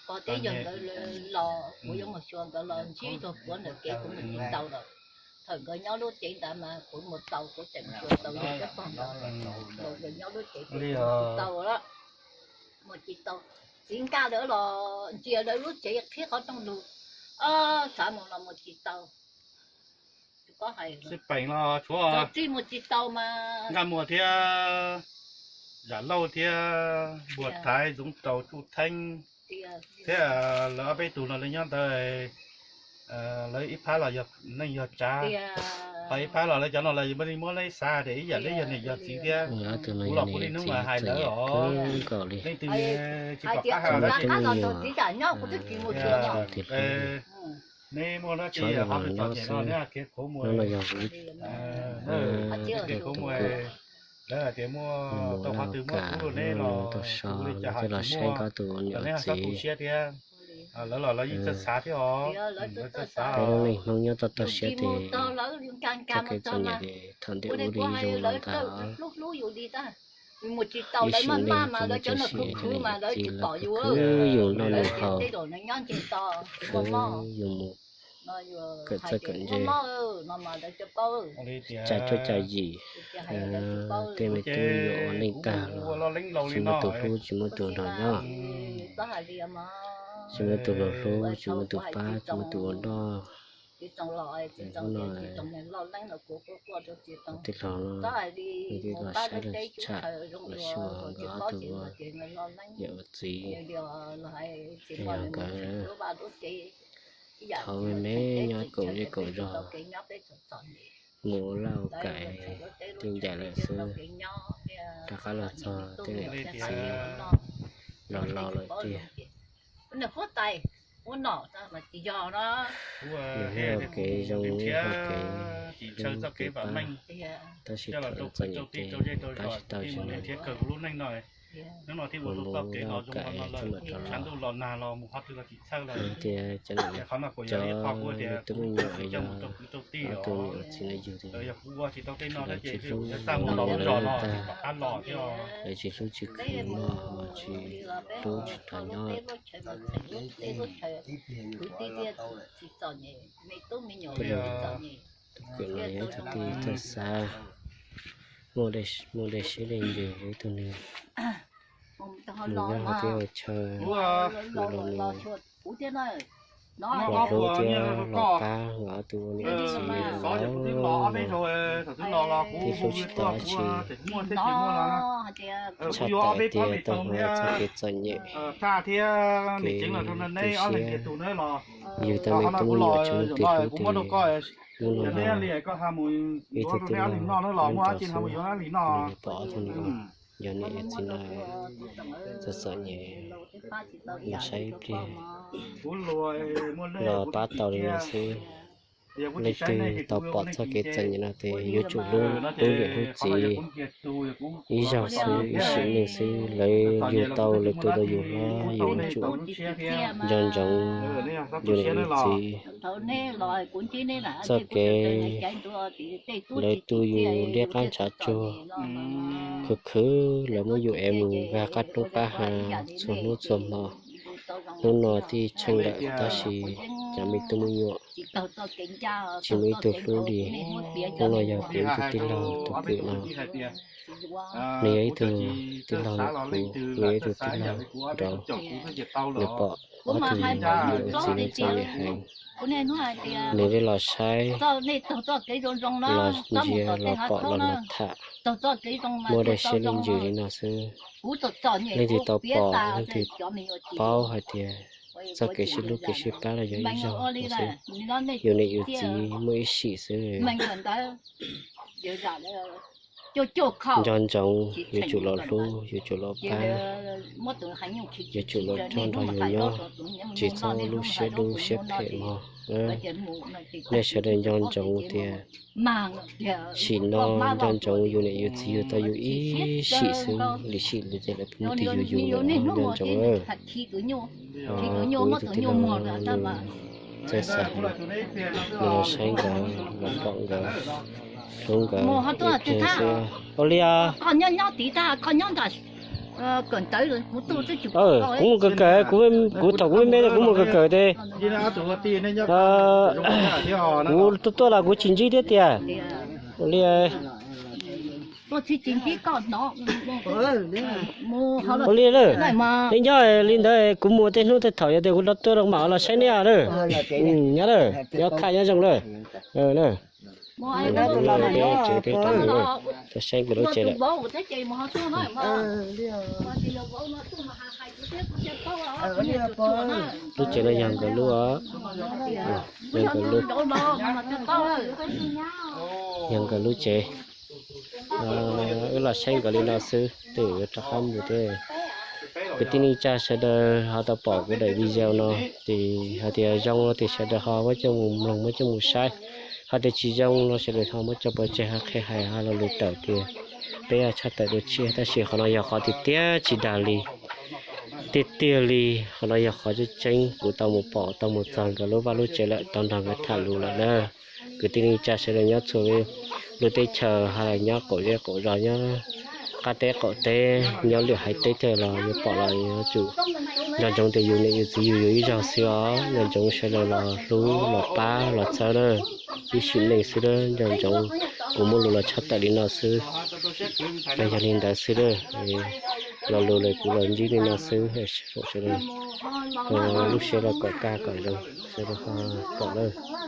Pog teb yog nkawd los, kuv yuav mus xyuas nkawd los ntsib tug puav ntawm kev kuv mus tsis tau lawm. Thaum nkawd nyob lub tsev ntawd mas kuv mus tau, kuv tseem xyuas tau yog cov pog ntawd, nkawd nyob lub tsev kuv mus tsis tau lawm. Mus tsis tau. Txiv Nkaj lawv los ntsia lawv lub tsev qhib qhov rooj lug, xav mus los mus tsis tau. Xib Peem los tshuav Txij mus tsis tau mas Nkaj Muas thiab Zam Lauj thiab Npuag Thaiv, Ntxoov Rau, Tsuj Theeb thiab lawv ob peb tug no lawv nyob ntawd. Lawv ib phab los yog neej yog tsav, ho ib phab los lawv cov no los muab, muab lawv xav tias ib yam li yog niam yog txiv thiab. Kuv los kuv niaj hnub mas hais lawv os, leej twg tsis pom qab hais lawv, neb muaj dab tsi ho txom nyem no neb kev khuv muag, kev khuv muag, lawv hais tias muaj tau qhov twg muab pub rau neb los tau so, neb thiaj los saib nkawd tus niam txiv. Lawv los lawv yeej txawj xav thiab os, lawv txawj xav. Peb lub neej Hmoob nyob toj toj siab tes txoj kev txom nyem tes thaum ntej ub li zoo los ntag. Ib sim neej tsis muaj txiaj siv, txiv lawv khwv khwv yus noj yus haus, khwv yus mus kawm txawj kawm ntse, tsa cuab tsa yim, tej me tub yuav ua neej tag los tsis muaj tus hlub tsis muaj tus nrog nyob, tsis muaj tus hlub, tsis muaj tus pab, tsis muaj tus ua noj. Hnub no tij laug no, nws tij laug saib los tsham los xyuas nkawd ob tug ua niam ua txiv, yog nkawd thaum me me nyob koom zej koom zog, mus ua laj ua kam, tej ncaim lawm xwb, rov qab los txog tej niam txiv los laus lawm tiag. Nws muaj kev zoo, muaj kev hlub kev pab, tab sis thaum txom nyem ces tab sis tau tsis nrog. Mus ua laj ua kam thiaj mam rov los. Tias cov niam cov tub me nyuam yog ob tug niam ua txiv no yug tias lawv tsis hlub, lawv tsis hlub tsis khwv noj, tsis hlub tsis rov nyob. Tus kwv no yog ib tug tij txawj xav, muaj dej siab dej ntsws, ib tug neeg mus nyob hauv teb hauv chaw, mus los nws los hlub thiab los pab nkawd ob tug ua niam ua txiv no, tib hlub tsis tau dab tsi, tshaj tawm tias tau hnov txoj kev txom nyem, kev tu siab, yug tau me tub me nyuam tsis muaj tus hlub tiag. Hnub no ib tug tij laug nws tos xwb, nws pom ob tug niam, yog niam yog txiv no txom txom nyem, los saib ib pliag, los pab tau li no xwb. Leej twg tau pom txoj kev txom nyem no ces yuav tsum hlub niam hlub txiv, ib zaug xwb ib sim neej xwb, lawv yug tau lawv tu tau yus hlob, yus yuav tsum nco ntsoov yus niam yus txiv txoj kev. Lawv tu yus liab qab ntshav tsuag, khwv khwv lawv muab yus ev mus nkag qab roob qab hav txhua hnub txhua hmo. Hnub no tij tsheej lawm tab sis cov me tub me nyuam tsis muaj ib tug hlub li. Hnub no yog kuv ib tug tij laug tus kwv no, nws yog ib tug tij laug nws kuv, nws yog ib tug tij laug nraud, nws pom ob tug niam ua txiv no txom nyem heev, nws thiaj los saib, los ntsia los pom los los tham. Muaj dej siab dej ntsws li no xwb. Leej twg tau pom leej twg paub hais tias txoj kev sib hlub kev sib pab los yog ib zaug no xwb. Yus niam yus txiv muaj ib sim xwb. Nco ntsoov yuav tsum los hlub, yuav tsum los pab, yuav tsum los nrog nrog yus nyob, tsis txhob ua lub siab dub siab phem mog. Nej sawv daws nco ntsoov tias sim no nco ntsoov yus niam yus txiv yug tau yus ib sim xwb, lwm sim lawv ces lawv pheej mus tig yus yus lawm, nco ntsoov. Kuv ib tug tij laug no nws txawj xav heev, nws los saib nkawd, los pom nkawd, hlub nkawd ib pliag xwb. Ua li os. Kuv mus kawm kawm, kuv thaum kuv me me kuv mus kawm kawm tes kuv tuaj tuaj los kuv tsis ntsib thiab tiag. Ua li, ua li lawm. Li nyob li ntawd kuv mus tej hnub tej thaum yog tias kuv rov tuaj los mam los saib nej lawm. Nyob lawm, nyob kaj nyob zoo lawm. Saib nkawd lub tsev lawm. Lub tsev no yog nkawd lub, yog nkawd lub, yog nkawd lub tsev. Wb los saib nkawd li no xwb, tej zaum yuav rov qab mus thiab. Kwv tij neej tsa sawv daws ho tau pom kuv daim video no, ces hais tias zoo no ces sawv daws ho muab coj mus mloog muab coj mus saib, ho tias tsis zoo no sawv daws ho muab tso pov tseg ho qhia hais ho lo lus tawm tias peb tshaj tawm dua tshiab, tab sis qhov no yog qhov tiag tiag tsis dag li, tiag tiag li. Qhov no yog qhov tseeb tseeb kuv tau mus pom tau mus txog nkawd lub vaj lub tsev lawm, tau nrog nkawd tham lus lawm na. Kwv tij neej tsa sawv daws nyob txhua lub teb chaws, ho nyob qaum zej qaum zos, nyob qab teb qaum teb, nyob lwm haiv teb thiab los yuav pom los yuav tsum nco ntsoov tias yus niam yus txiv yus yug ib zaug xwb os. Nco ntsoov sawv daws los hlub los pab los txhawb na, ib sim neej xwb na. Nco ntsoov kuv muaj lus los tshaj tawm li no xwb, ces yog li ntawd xwb na. Lo lus lawm kuv los ntsib li no xwb, sawv daws lub siab los kom kaj kom zoo, sawv daws ho pom na.